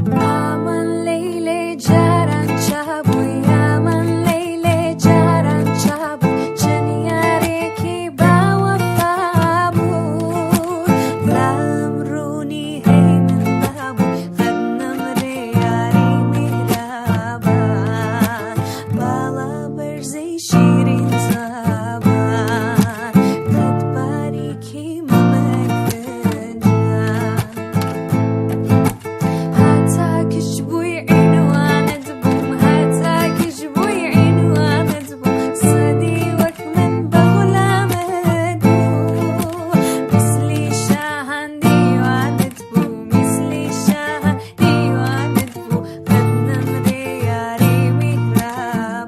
ئامان لەیلێ جاران چابووی ئامان لەیلێ جاران چابوو چەند یارێکی باوەفا بوو لام ڕوونی هەی من دابوو قەت نەمرێ یاری میهرەبان باڵا بەرزەی شیرین زەبان قەت باریکی مەمەک فنجان هەتا کچ بووی عینوانت بووم هەتا کچ بووی عینوانت بووم سەدی وەک من بە غولامت بوو میسلی شاهان دیوانت بوو میسلی شاهان دیوانت بوو قەت نەمرێ یاری میهرەبان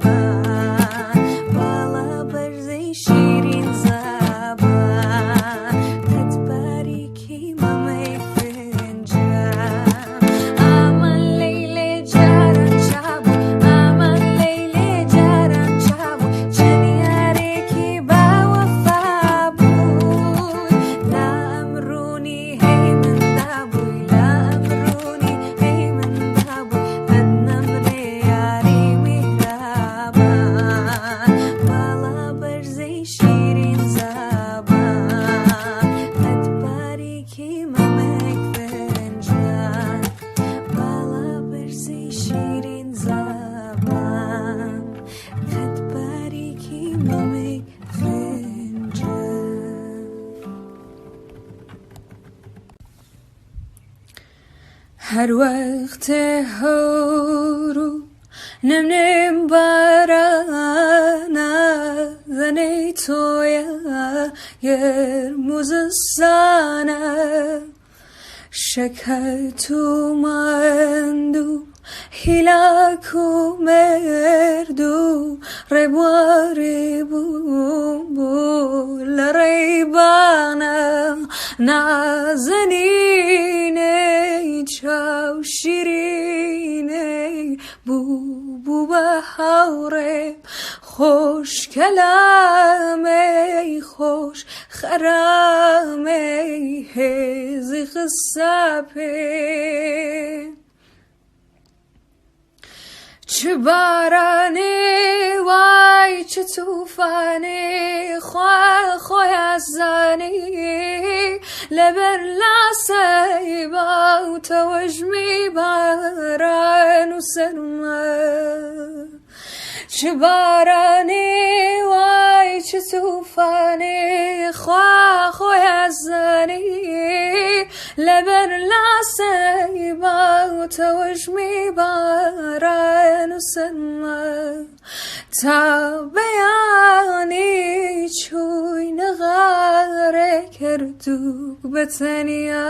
باڵا بەرزەی شیرین زەبان قەت باریکی مەمەی فنجان ئامان لەیلێ جاران چابوو ئامان لەیلێ جاران چابوو چەند یارێکی باوەفا بووی لا ئەمڕوونی هەی من دابووی لا ئەمڕوونی هەی من دابووی قەت نەمرێ یاری میهرەبان باڵا بەرزەی شیرین زەبان قەت باریکی مەمەک فنجان باڵا بەرزەی شیرین زەبان قەت باریکی مەمەک فنجان. هەر وەختێ هەور و نمنم بارانە دەنەی تۆیە گەرم و زستانە شەکەت و ماندوو هیلاک و مردوو ڕێبواری بووم بوو لە ڕێبانە نازەنینەی چاو شیرینەی بوو بوو بە هاوڕێم خۆش کەلامەی خۆش خەرامەی هێزی خستە پێ. چ بارانێ وای چ توفانێ خوا خۆی ئەزانێ لەبەر لاسەی باو تەوەژمی باران و سەرما چ بارانێ وای چ توفانێ خوا خۆی ئەزانێ لەبەر لاسەی باو تەوەژمی باران و سەرما تا بەیانی چووینە غارێ کردووک بە تەنیا.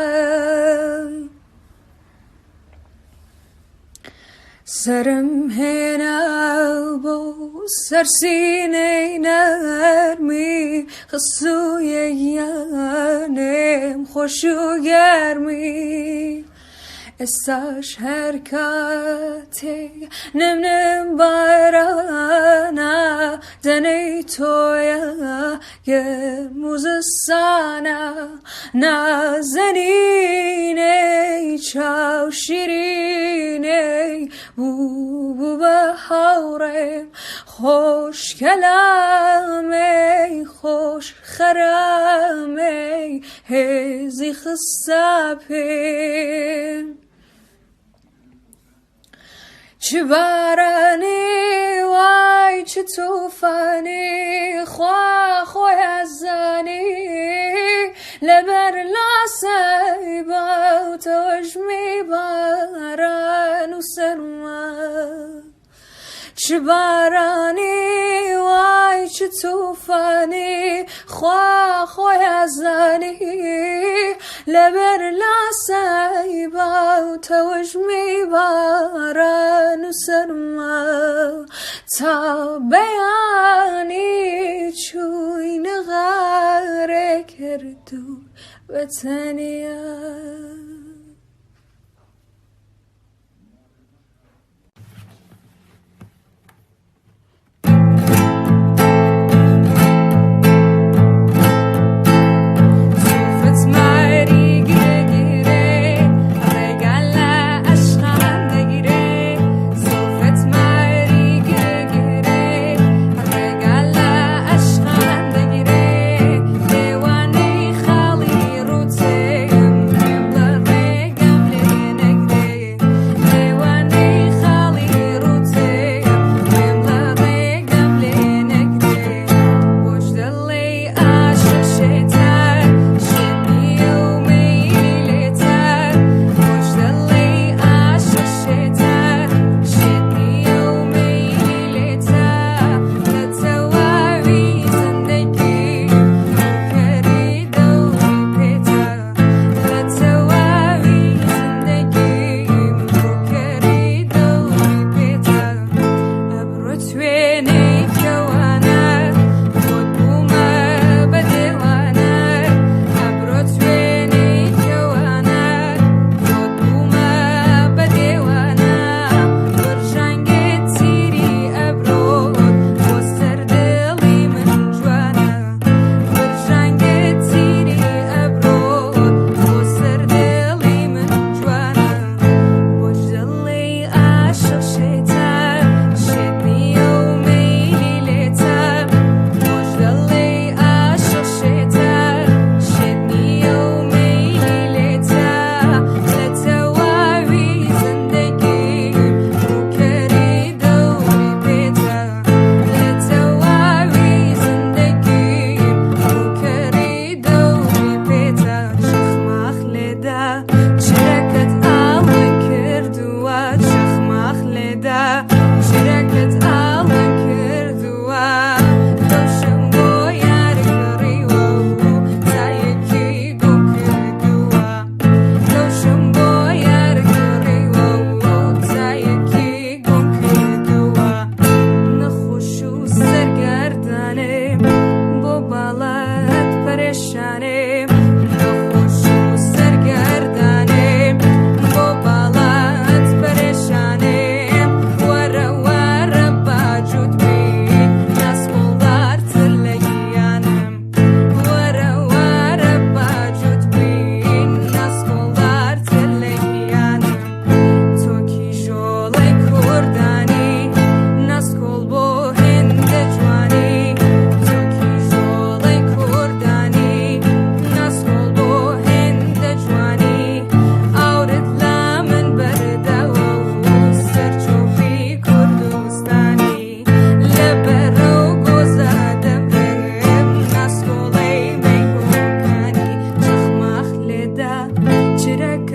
سەرم هێنا بۆ سەر سینەی نەرمی خسوویە گیانێم خۆش و گەرمی ئێستاش هەر کاتێک نمنم بارانە دەنەی تۆیە گەرم و زستانە نازەنینەی چاو شیرینەی بوو بوو بە هاوڕێم خۆش کەلامەی خۆش خەرامەی هێزی خستە پێم. چ بارانێ وای چ تۆفانێ خوا خۆی ئەزانێ لەبەر لاسای باو تەوەژمی باران و سەرما چ بارانێ وای چ تۆفانێ خوا خۆی ئەزانێ لەبەر لاسای باو تەوژمی باران و سەرما تا بەیانی چووینە غارێ کرد و بە تەنیا. زوڵفت ماری گرێ گرێ ڕێگا لە ئەشقا.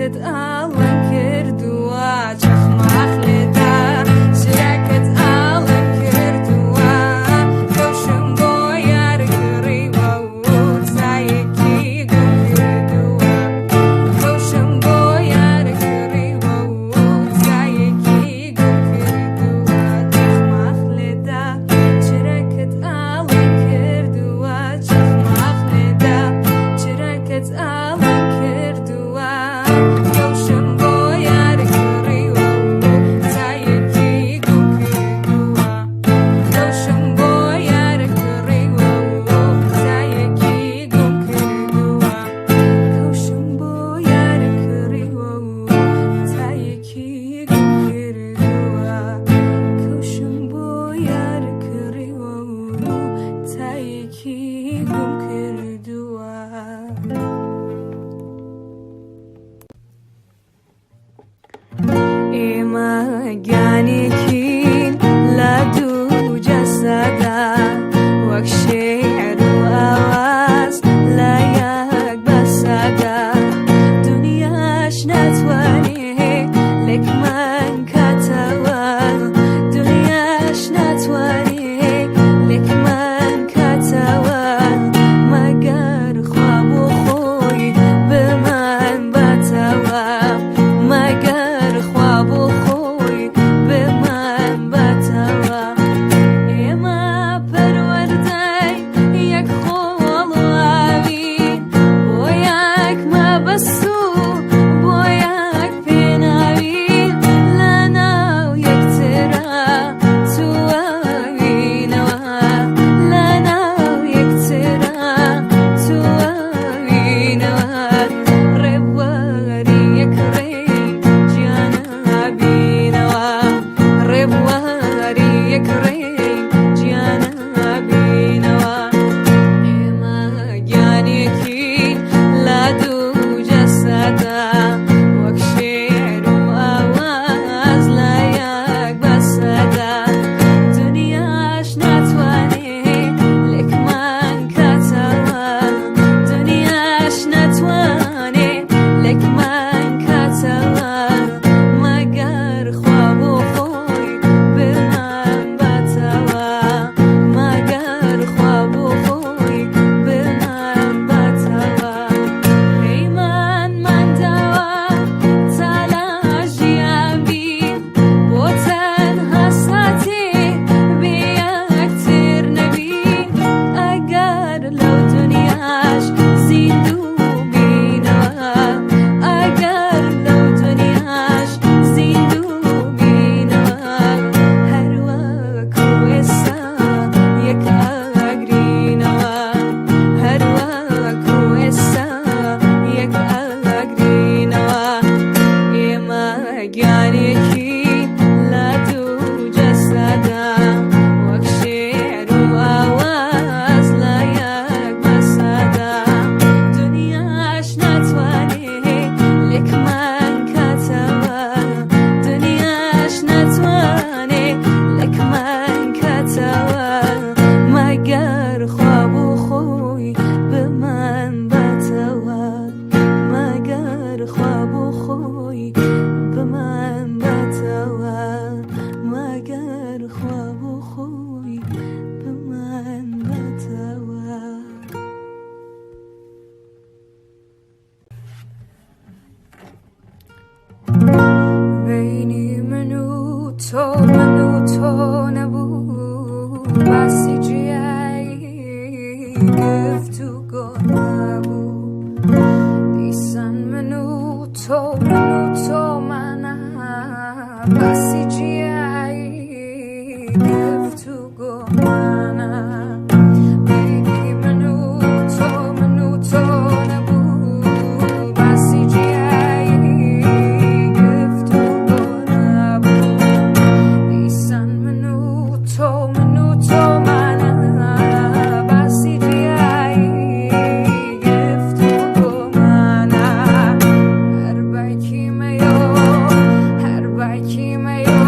چرەکەت ئاڵەنگ کردووە چەخماخ لێدا چرەکەت ئاڵەنگ کردووە کەوشم بۆ یار کڕیوە و تایەکی گوم کردووە کەوشم بۆ یار کڕیوە و تایەکی گوم کردووە چەخماخ لێدا چرەکەت ئاڵەنگ کردووە چەخماخ لێدا چرەکەت ئاڵەنگ کردووە کەوشم بۆ یار کڕیوە و تایەکی گوم کردووە کەوشم بۆ یار کڕیوە و تایەکی گوم کردووە کەوشم بۆ یار کڕیوە و تایەکی گوم کردووە کەوشم بۆ یار کڕیوە و تایەکی گوم کردووە. ئێمە گیانێکین لە دوو جەسەدا وەک شێعر و ئاواز لە یەک بەسەدا دنیاش ناتوانێ لێکمان کاتەوە دنیاش ناتوانێ لێکمان کاتەوە مەگەر خوا بۆ خۆی بمان باتەوە مەگەر خوا بۆ خۆی بمان باتەوە ئێمە پەروەردەی یەک خۆڵ و ئاوین بۆ یەک مەبەست و بۆ یەک پێناوین لەناو یەکترا تواوینەوە لەناو یەکترا تواوینەوە ڕێبواری یەک ڕێی گیانابینەوە ڕێبواری یەک ڕێی گیانابینەوە ئێمە گیانێکین لە دوو جەسەدا وەک شێعر و ئاواز لە یەک بەسەدا دنیاش ناتوانێ لێکمان کاتەوە دنیاش ناتوانێ لێکمان کاتەوە مەگەر خوا بۆ خۆی بمان باتەوە مەگەر خوا بۆ خۆی بمان باتەوە پەیمانمان داوە تا لە ژیان بین بۆ تەنها ساتێ بێ یەکتر نەبین ئەگەر لەو دنیاش زیندوو بینەوە ئەگەر لەو دنیاش زیندوو بینەوە هەر وەکو ئێستا یەک ئەگرینەوە هەر وەکو ئێستا یەک ئەگرینەوە ئێمە گیانێکی لە دوو جەسەدا وەک شێعر و ئاواز لە یەک بەسەدا دنیاش ناتوانێ لێکمان کاتەوە دنیاش ناتوانێ لێکمان کاتەوە مەگەر خوا بۆ خۆی بمان باتەوە مەگەر خوا بۆ خۆی بمان باتەوە مەگەر خوا بۆ خۆی بمان باتەوە. بینی من و تۆ من و تۆ نەبوو باسی جیایی گفت و گۆ نەبوو دیسان من و تۆ من و تۆ مانا باسی جیایی گفت و گۆ مانا بینی من و تۆ من و تۆ نەبوو باسی جیایی گفت و گۆ نەبوو دیسان من و تۆ من و تۆ مانا باسی جیایی گفت و گۆ مانا هەر بایکی مەیۆ هەر بایکی مەیۆ.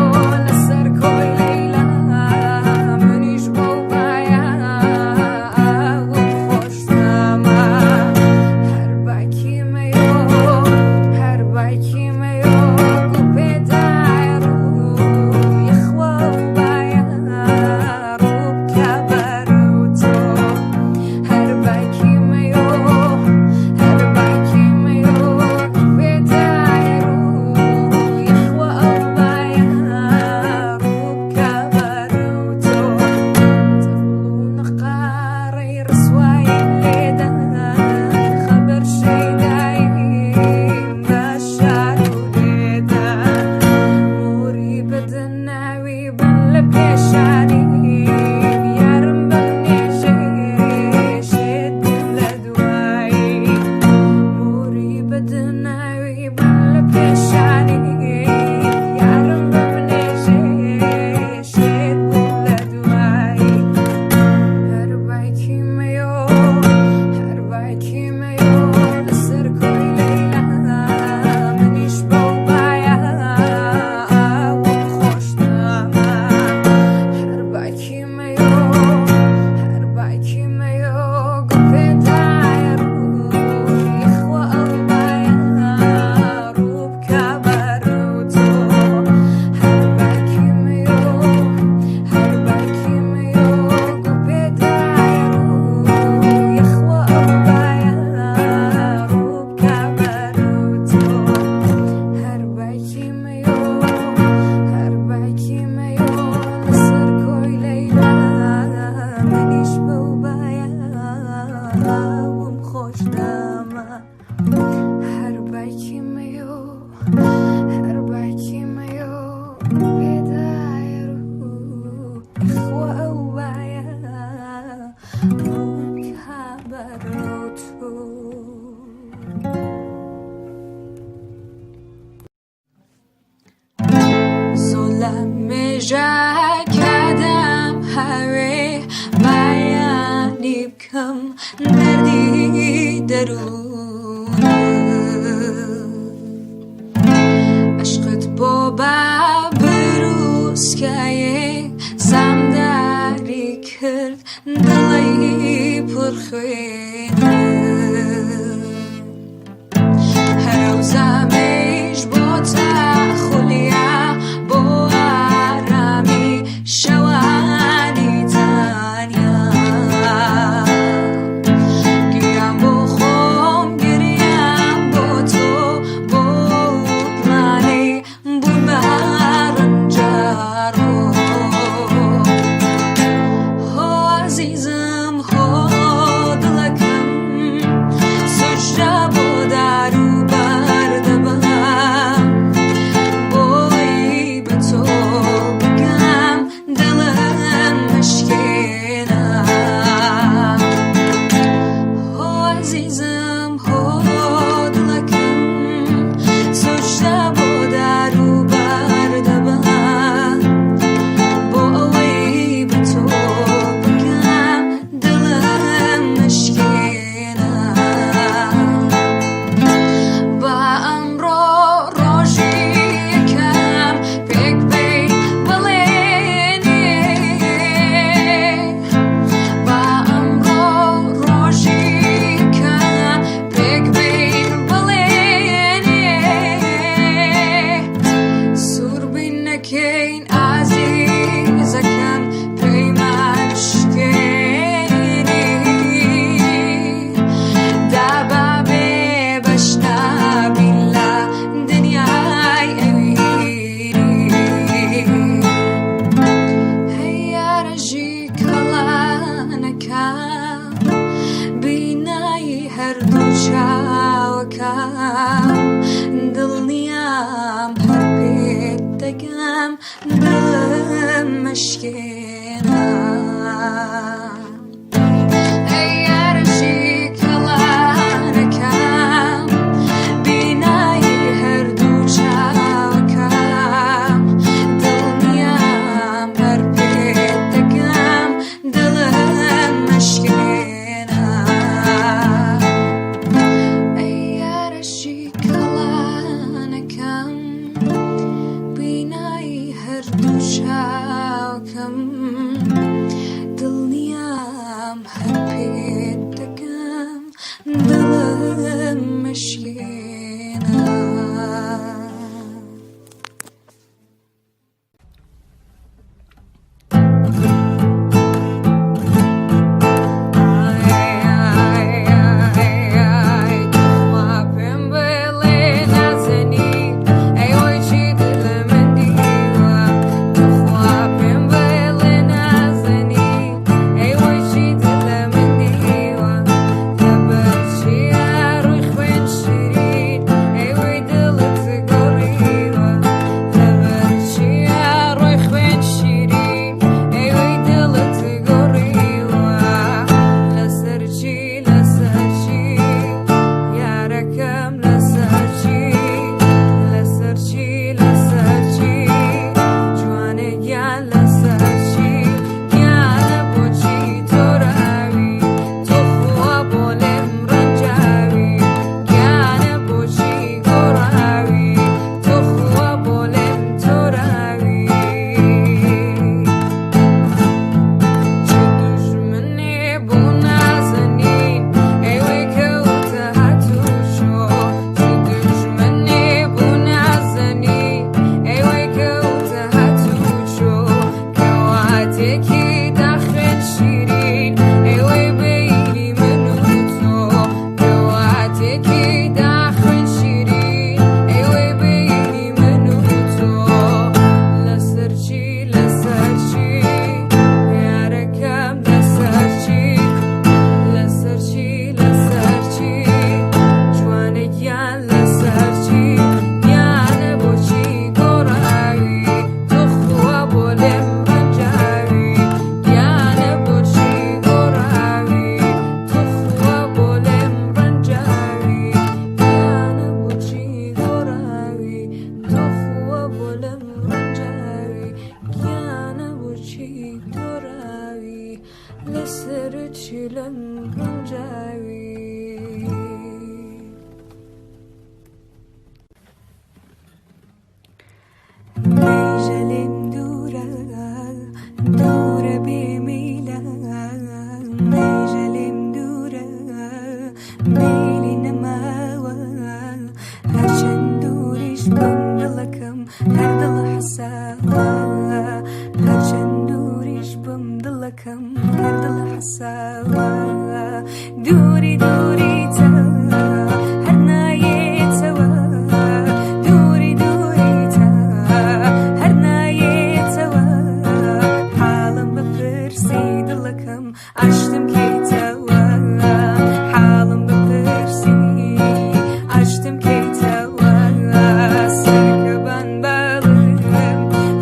ناوی بم لە پێشانی یارم بمنێژێ شێت بووم لە دوایی هەر بایکی مەیۆ هەر بایکی مەیۆ لەسەر کۆی لەیلا منیش بەو بایە وەک خۆش ناما هەر باکی مەیۆ هەر باکی مەیۆ گوپێدایە ڕوو یەخوا ئەو بایە ڕوو بکا بەڕوو تۆ هەر باکی مەیۆ هەر باکی مەیۆ گوپێدایە ڕوو یەخوا ئەو بایە ڕوو بکا بەڕوو تۆ هەر باکی مەیۆ هەر باکی مەیۆ لەسەر کۆی لەیلا منیش بەو بایە بووم خۆش داما هەر باکی مەیۆ هەر باکی مەیۆ پێدایە ڕوو یەخوا ئەو بایە ڕوو بکا بەڕوو تۆ. زۆر لە مێژە کە دەمهەوێ بەیانی بکەم دەردی دەروونم عشقت بۆ بە بروسکەیێ زامداری کرد دڵی پڕخوێنم هەرەو زامیش بۆتە خولیا بۆ ئارامی شەوانی تەنیا گریان بۆ خۆم گریان بۆ تۆ بۆ دڵانەی بوون بە ڕەنجەڕۆ هۆ ئازیزم هۆ دڵەکەم سوژدە بۆ دار و بەردەبەم بۆی بە تۆ بگەم دڵم مشکێنە هۆ ئازیزم هۆ دڵەکەم سوژدە بۆ دار و بەردەبەم بۆ ئەوەی بە تۆ بگەم دڵم مشکێنە با ئەمڕۆ ڕۆژی یەکەم پێک بێی بەڵێنێ با ئەمڕۆ ڕۆژی یەکەم پێک بێین بەڵێنێ سوور بین نەکەین ئازیزەکەم پەیمان شکێنی دابا بێ بەش نابین لە دنیای ئەوینی هەی یارەژی کەڵانەکەم بینایی هەردوو چاوەکەم دڵنیام هەر پێت دەگەم دڵم مشکێنە ئەی یارەژی کەڵانەکەم بینایی هەردوو چاوەکەم دڵنیام هەر پێت دەگەم دڵم مشکێنە ئەی یارەژی کەڵانەکەم بینایی هەردوو چاوەکەم دڵنیام بم دڵەکەم هەر دڵ حەساوە، هەرچەند دووریش بم دڵەکەم هەر دڵ حەساوە. دووری دووری تە هەر نایەتەوە، دووری دووری تە هەر نایەتەوە. حاڵم بپرسی دڵەکەم ئاشتم کەیتەوە، حاڵم بپرسی ئاشتم کەیتەوە. سەرکەبان باڵم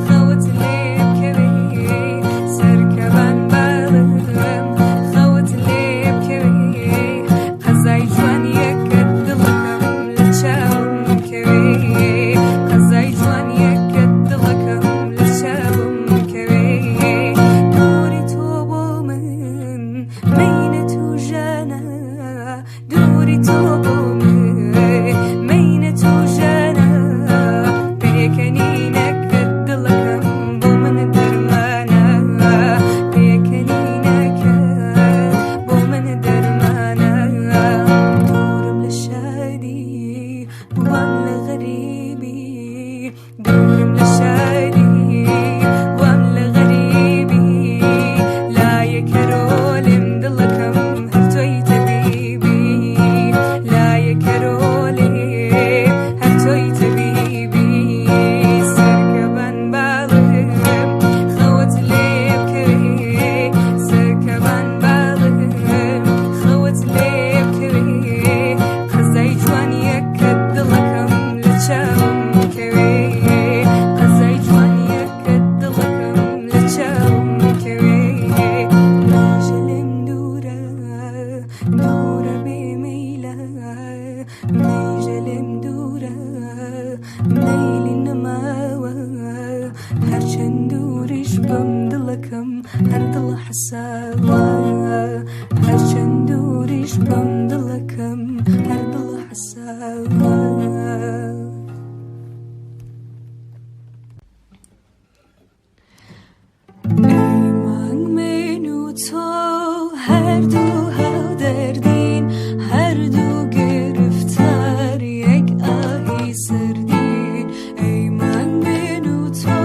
خەوت لێ بکەوێ، سەرکەبان باڵم خەوت لێ بکەوێ. قەزای جوانیەکەت دڵەکەم لە چاوم کەوێ، قەزای جوانیەکەت دڵەکەم لە چاوم کەوێ. دووری تۆ بۆ من مەینەت و ژانە، دووری تۆ بۆ من مەینەت و ژانە. پێکەنینەکەت دڵەکەم بۆ من دەرمانە، پێکەنینەکەت بۆ من دەرمانە. دوورم لە شادی وام لە غەریبی، دوورم لە شادی وام لە غەریبی. لایە کەرۆلم دڵەکەم هەر تۆی تەبیبی، لایە کەرۆلێ هەر تۆی تەبیبی. سەرکەبان باڵم خەوت لێ بکەوێ، سەرکەبان باڵم خەوت لێ بکەوێ. قەزای جوانیەکەت دڵەکەم لە چاوم کەوێ، قەزای جوانیەکەت دڵەکەم لە چاوم کەوێ. مەیژەلم دوورە دوورە بێ مەیلە، مەیژەلم دوورە مەیلی نەماوە. هەرچەند دووریش بم دڵەکەم هەر دڵ حەساوە، هەرچەند دووریش بم دڵەکەم هەر دڵ حەساوە. ئەی مانگ من و تۆ هەردوو هاودەردین، هەردوو گرفتار یەک ئاهی سەردین. ئەی مانگ من و تۆ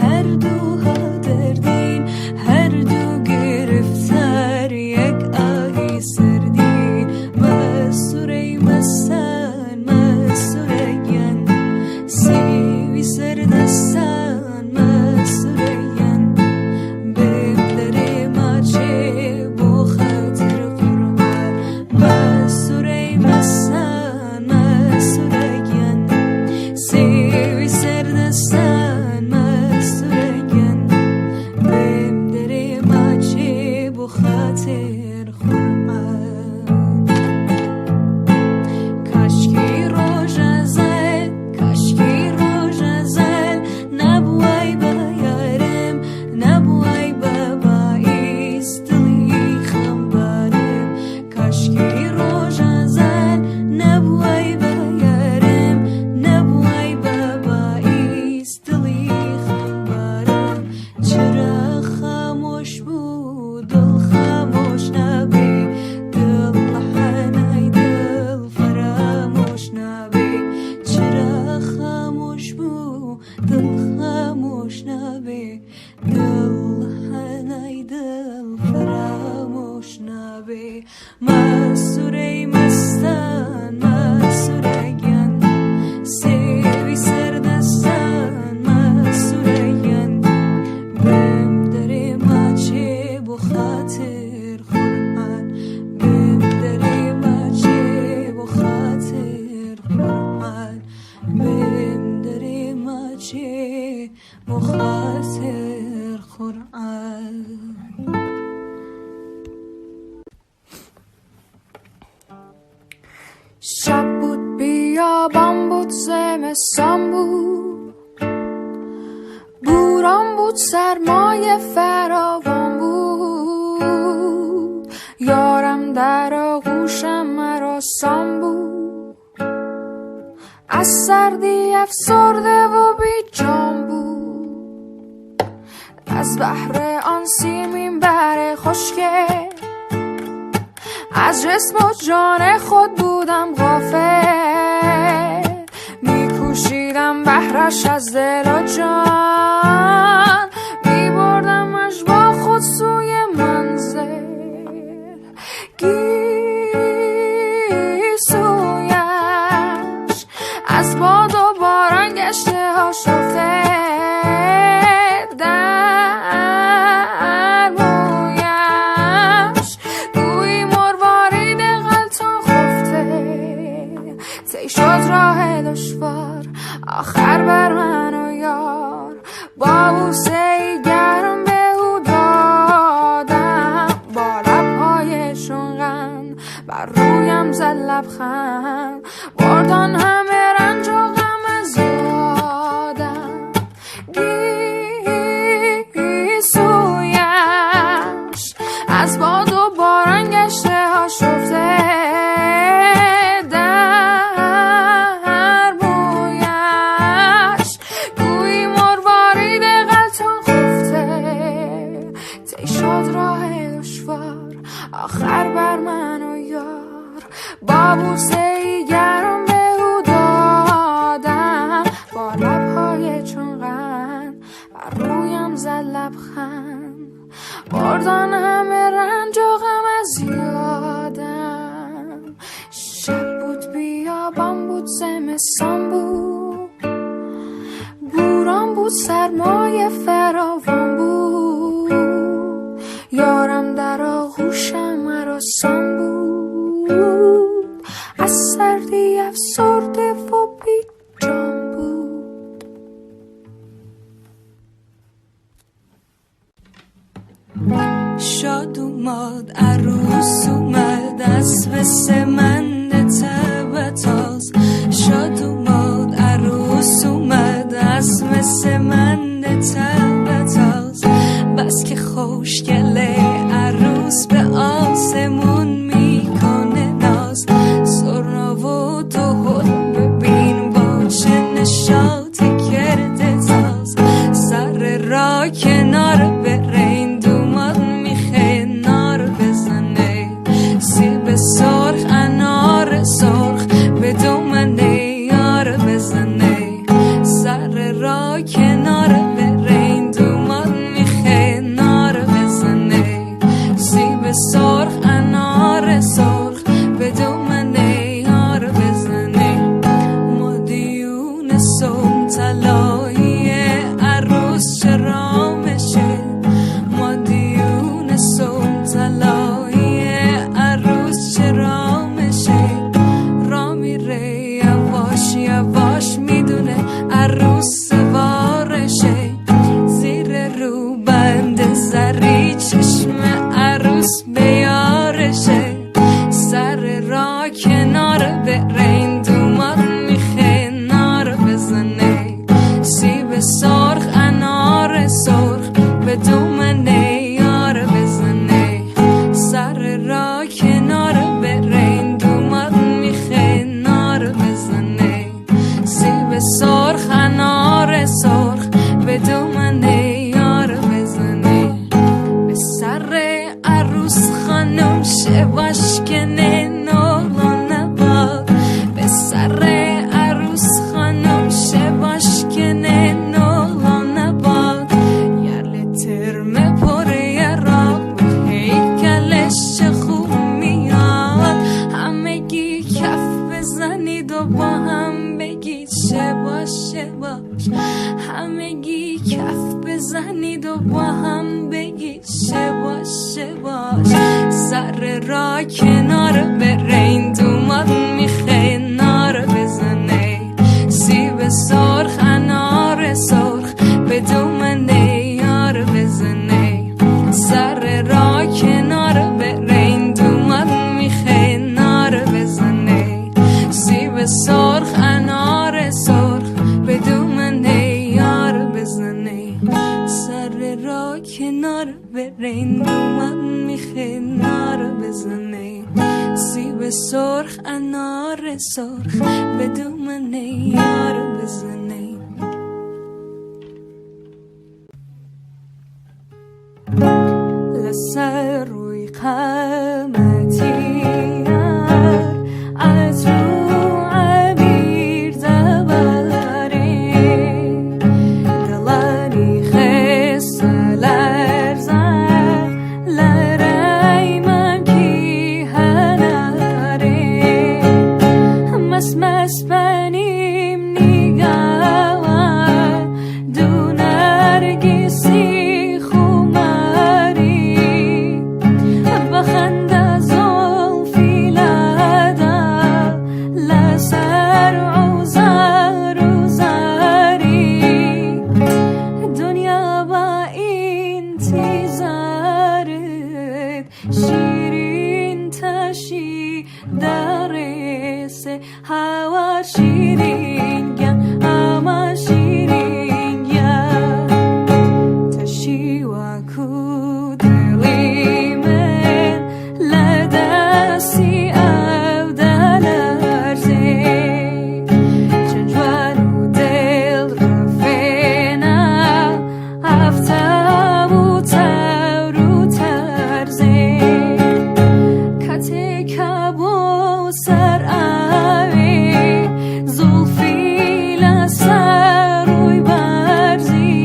هەردوو هاودەردین، هەردوو گرفتار یەک ئاهی سەردین. مەسوورەی مەستان مەسوورە گیان، سێوی سەردەستان مەسوورە گیان. بێم دەرێ ماچێ بۆ خاتر قورئان، مەسوورەی مەستان مەسوورە گیان، سێوی سەردەستان مەسوورە گیان. بێم دەرێ ماچێ بۆ خاتر قورئان. کاشکی ڕۆژ ئەزەل، کاشکی ڕۆژ ئەزەل نەبووای بە یارم، نەبووای بە باعیس دڵی خەمبارم. کاشکی ڕۆژ ئەزەل نەبووای بە یارم، نەبووای بە باعیس دڵی خەمبارم. چرا خامۆش بوو دڵ خامۆش نابێ، دڵ حەنای دڵ فەرامۆش نابێ. چرا خامۆش بوو دڵ خامۆش نابێ، دڵ حەنای دڵ فەرامۆش نابێ. مەسوورەی مەستان مەسوورە گیان، سێوی سەردەستان مەسوورە گیان. بێم دەرێ ماچێ بۆ خاتر قورئان، بێم دەرێ ماچێ بۆ خاتر قورئان، بێم دەرێ ماچێ بۆ خاتر قورئان. شب بود بیابان بود زمستان بود، بوران بود سرمای فراوان بود. یارم در آغوشم هراسان بود، از سردی افسرده و بی جان بود. از بهر آن سیمین بر خشکه از جسم و جان خود بودم غافل. میکوشیدم آتش از دل و جان، می بردمش با خود سوی منزل. گیسویش از باد و باران گشته آشفته، در مویش گویی مروارید غلتان خفته. طی شد راه دشوار آخر بر من و یار، با بوسه گرم به او دادم، با لبهای چون قند بر رویم زد لبخند، برد آن همه رنج و غم از یادم. گیسویش از باد و باران گشته آشفته، در مویش گویی مروارید غلتان خفته. طی شد راه دشوار آخر بر من و یار، با بوسه گرم به او دادم، با لبهای چون قند بر رویم زد لبخند، برد آن همه رنج و غم از یادم. شب بود بیابان بود زمستان بود، بوران بود سرمای فراوان بود، یارم در آغوشم هراسان بود، از سردی افسرده و بی جان بود. شاد اومد عروس اومد اسب سمند تبتاز، شاد اومد عروس اومد اسب سمند تبتاز، بس که خوشگله عروس به آسمون میکنه ناز، سرنا و دهل ببین با چه نشاطی کرده تاز، سر را کنار بره دوماد میخه نار بزنه، سیب سرخ انار سرخ به دومنه یار بزنه، سر را کنار بره دوماد میخه نار بزنه، سیب سرخ انار سرخ به دومنه یار بزنه. مادیون سم طلایی عروس چرا میشه، مادیون سم طلایی عروس چرا میشه، را میره یواش یواش میدونه عروس سوارشه، زیر رو بند زری چشم عروس بیارشه، سر را کنار بره دوماد میخه نار بزنه، سیب سرخ انار سرخ به دومنه یار بزنه، سر را کنار بره دوماد میخه نار بزنه، سیب سرخ انار سرخ به دومنه یار بزنه. به سر عروس خانم شواش کنه نولا نباد، به سر عروس خانم شواش کنه نولا نباد، یرل ترمه پر یرا هیکلش چه خوب میاد، همگی کف بزنید و با هم بگید شواش شواش، همگی کف بزنید و با هم بگید شواش شواش، سر را کنار بره دوماد میخه نار بزنه، سیب سرخ انار سرخ به دومنه یار بزنه، سر را کنار بره دوماد میخه نار بزنه، سیب سرخ انار سرخ به دومنه یار بزنه، سر را کنار بره دوماد میخه نار بزنه، سیب سرخ انار سرخ به دومنه یار بزنه. لەسەر ڕووی قامەتی یار عەتر و عەبیر دەبارێ، شیرین گیان، ئامان شیرین گیان. تەشی وەکو دڵی من لە دەستی ئەودا لەرزێ، چەند جوان و دڵ ڕفێنە ئافتاب و تەور و تەرزێ. کاتێکە بۆ سەر ئاوێ زوڵفی لەسەر ڕووی بەرزی،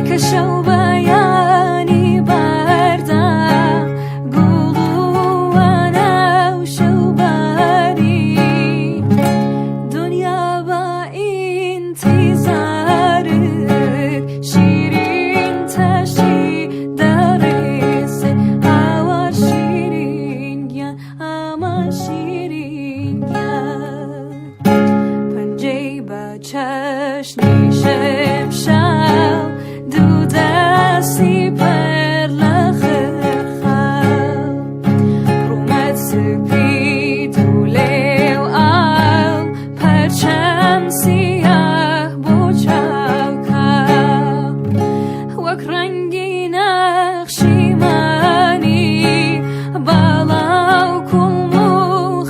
کە شەو بەیانی بەردا گوڵ و وەنەوشە و بەری. دنیا بە ئینتیزارت شیرین تەشی دەڕێسێ، هاوار شیرین گیان، ئامان شیرین گیان. پەنجەی بە چەشنی شمشاو، دوو دەستی پڕ لە خرخاو، ڕوومەت سپی دوو لێو ئاو، پەرچەم سیاه بۆ چاوکاو، وەک ڕەنگی نەخشی مانی باڵا و کوڵم و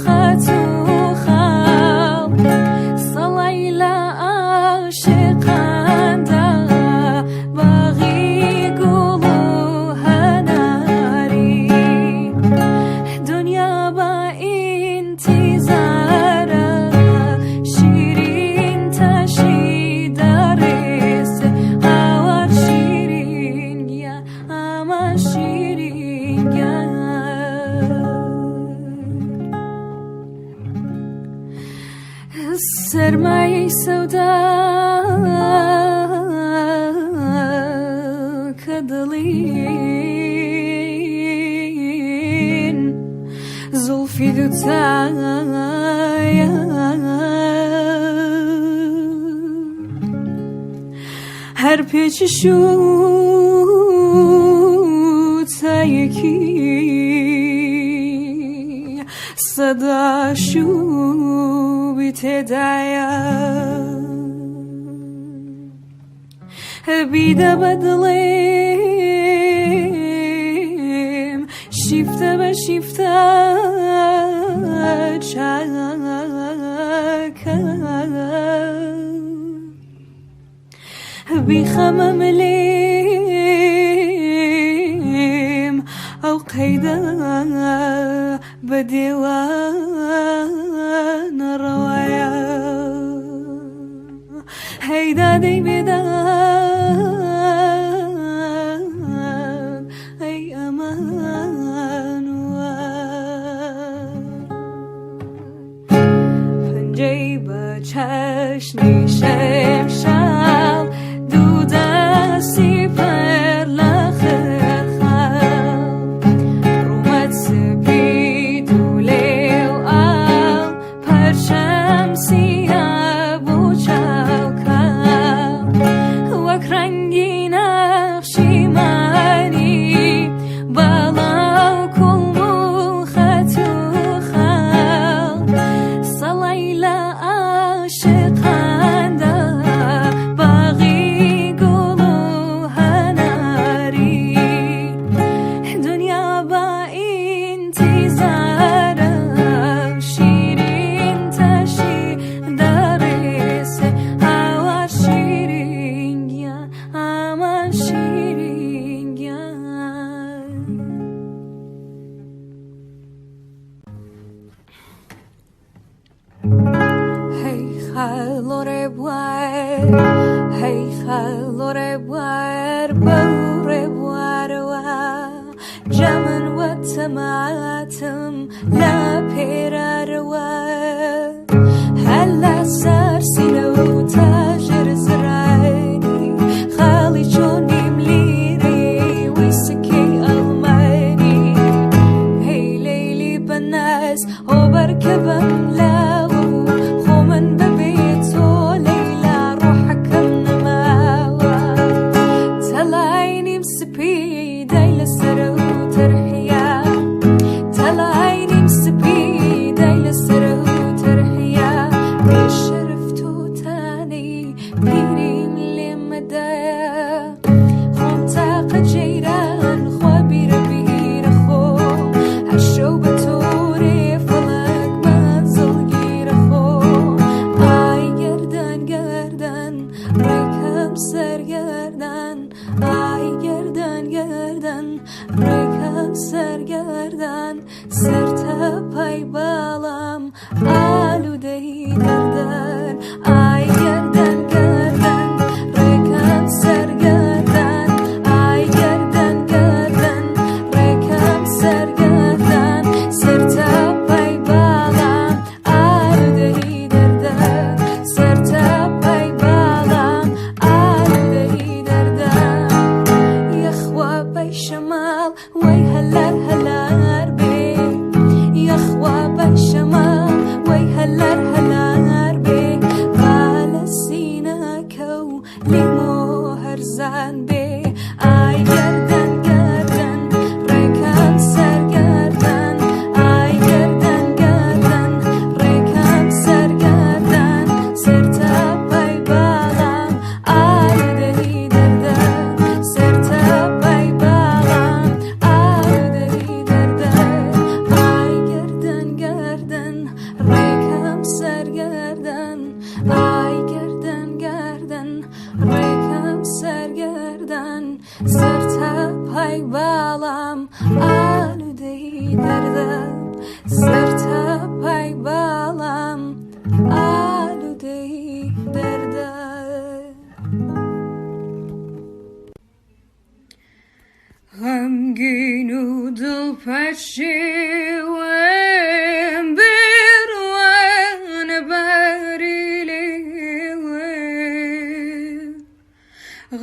خەت و خاڵ، سەڵای لە عاشقاندا باغی گوڵ و هەناری. دنیا بە ئینتیزارە شیرین تەشی دەڕێسێ، هاوار شیرین گیان، ئامان شیرین گیان. سەرمایەی سەودا کە دڵین زوڵفی دووتایە، هەر پێچی شووتایەکی سەدا شووبی تێدایە. بیدە بە دڵێم شیفتە بە شیفتە چاکە، بیخەمە ملیم ئەو قەیدە بە دێوانە ڕەوایە. هەیدا دەی بێداد ئەی ئەمان، پەنجەی بە چەشنی شمشاڵ، دوو دەستی پڕ لە خرخاڵ، ڕوومەت سپی دوو لێو ئاو، پەرچەم سیاه بۆ چاوکاو، وەک ڕەنگی نەخشی مانی باڵا و کوڵم و خەت و خاڵ، سەڵای لە عاشقاندا باغی گوڵ و هەناری. دنیا بە ئینتیزارە شیرین تەشی دەڕێسێ، هاوار شیرین گیان، ئامان شیرین گیان. هەی خەڵۆ ڕێبوار، هەی خەڵۆ ڕێبوار، بەو ڕێبوارەوە جەمن وەتەماتم لە پێرارەوە، هەر لە سەر سینە و تاژر زرانی خاڵی چۆنیم لیری ویسکی ئەڵمانی. هەی لەیلی بەناز هۆ بەرکەبەم لاو، خۆ من بەبێ تۆ لەیلا ڕۆحەکەم نەماوە. تەلای نیم سپی دای لەسەر و تەرحیە، تەلای نیم سپی دای لەسەر و تەرحیە. ئای گەردن گەردن ڕێکەم سەرگەردان سەر تا پای باڵام ئالوودەی دەردە سەر تا پای باڵام ئالوودەی دەردە. غەمگین و دڵپەشێوم بڕوانە باری لێوم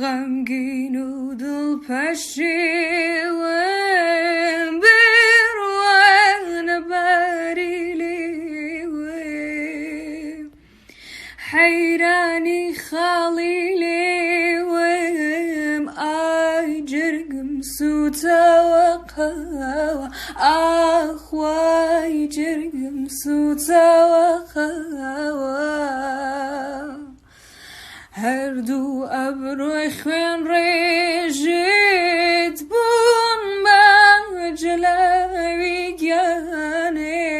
غەمگین و دڵپەشێوم بڕوانە باری لێوم حەیرانی خاڵی لێوم ئای جەرگم سووتاوە قاوە ئاخ وای جەرگم سووتاوە قاوە هەردوو ئەبرۆی خوێن ڕێژت بوون بە جەلاوی گیانێ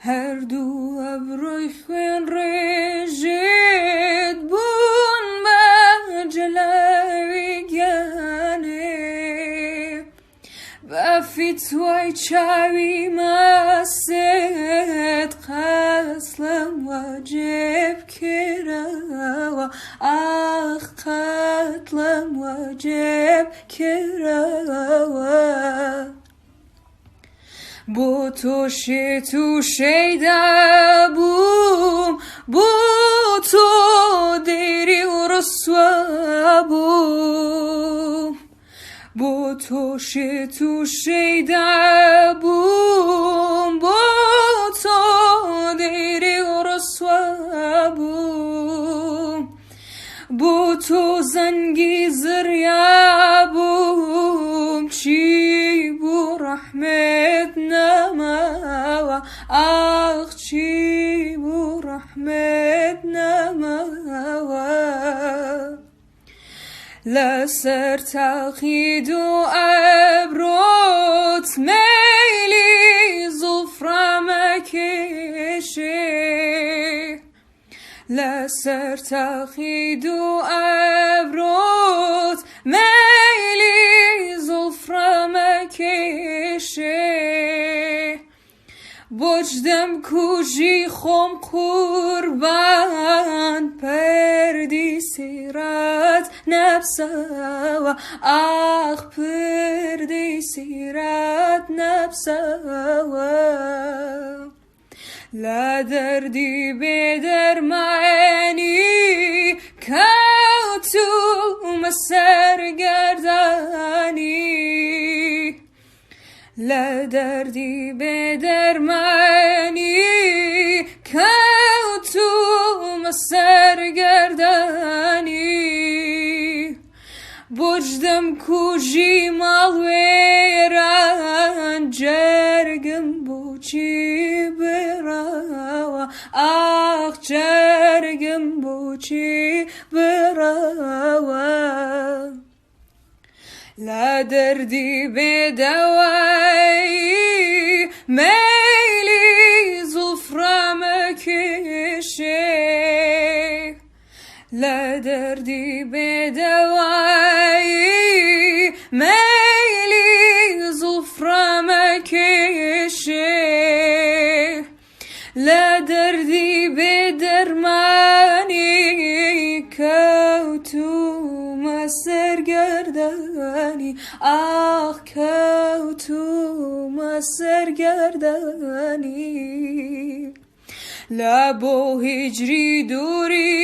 هەردوو ئەبرۆی خوێن ڕێژت بوون بە جەلاوی گیانێ بە فیتوای چاوی مەست قەسڵم وەجێب کراوە ئاخ قەتڵم وەجێب کراوە بۆ تۆ شێت و شەیدا بووم بۆ تۆ دێری و ڕسوا بووم بۆ تۆ شێت و شەیدا بووم بۆ تۆ دێری و ڕسوا بووم بۆ تۆ زەنگی زریا بووم چی بوو ڕەحمێت نەماوە ئاخ چی بوو ڕەحمێت نەماوە لەسەر تاقی دوو ئەبرۆت مەیلی زوڵفڕامەکێشێ لەسەر تاقی دوو ئەبرۆت مەیلی زوڵفڕامەکێشێ بۆچ دەمکوژی خۆم قوربان پەردی سیرات نەپساوە ئاخ پردی سیرات نەپساوە لە دەردی بێدەرمانی کەوتوومە سەرگەردانی لە دەردی بێدەرمانی کەوتوومە سەرگەردانی بۆچ دەمکوژی ماڵوێران جەرگم بۆچی بڕاوە ئاخ جەرگم بۆچی بڕاوە لە دەردی بێدەوایی مەیلی زوڵفڕامەکێشێ لە دەردی بێدەوایی مەیلی زوڵفڕامەکێشێ لە دەردی بێدەرمانی کەوتوومە سەرگەردانی ئاخ کەوتوومە سەرگەردانی لە بۆ هیجری دووری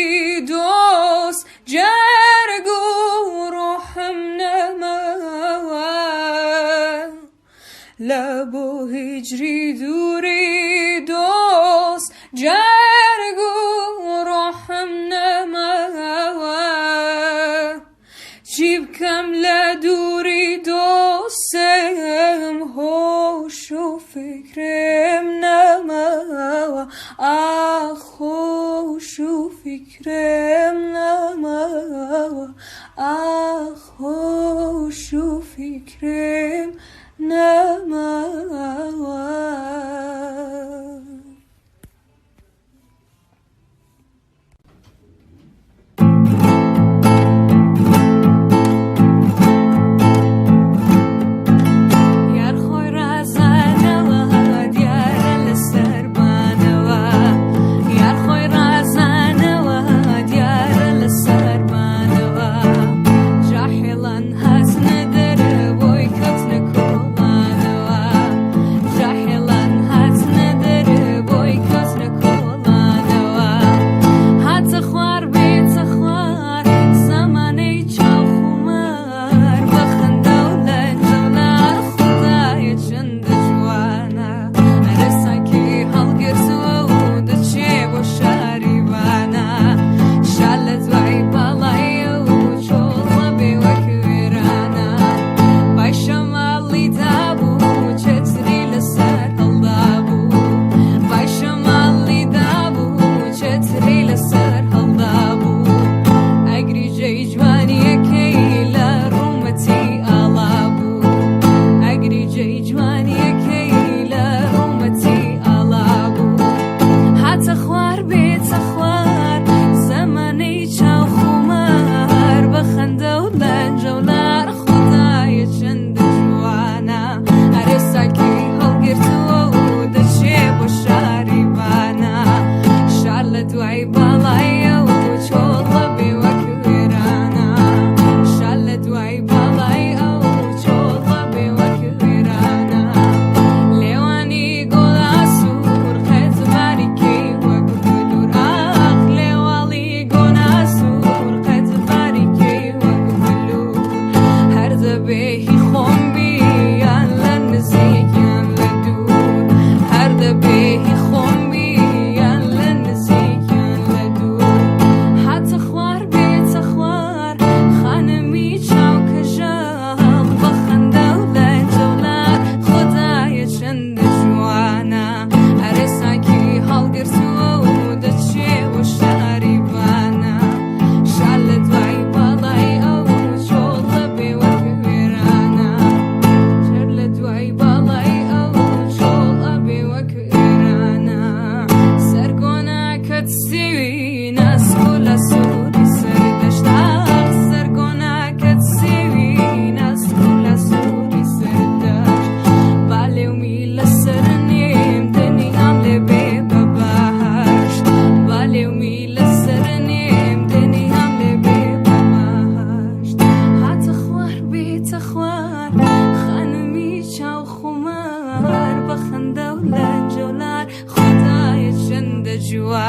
دۆست جەرگ و ڕۆحم نەماوە لە بۆ هیجری دووری دۆست جەرگ و ڕۆحم نەماوە چی بکەم لە دووری دۆستم هۆش و فکرم نەماوە ئاخ هۆش و فکرم نەماوە ئاخ هۆش و فکرم نەماوە.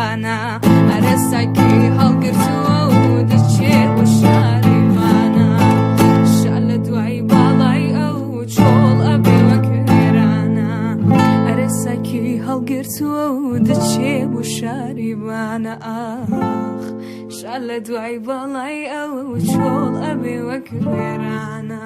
وێرانە. ئەرێ ساکی هەڵگرتووە و دەچێ بۆ شاری بانە. شا لە دوای باڵای ئەو چۆڵ ئەبێ وەک وێرانە. ئەرێ ساکی هەڵگرتووە و دەچێ بۆ شاری بانە. ئاخ شا لە دوای باڵای ئەو چۆڵ ئەبێ وەک وێرانە.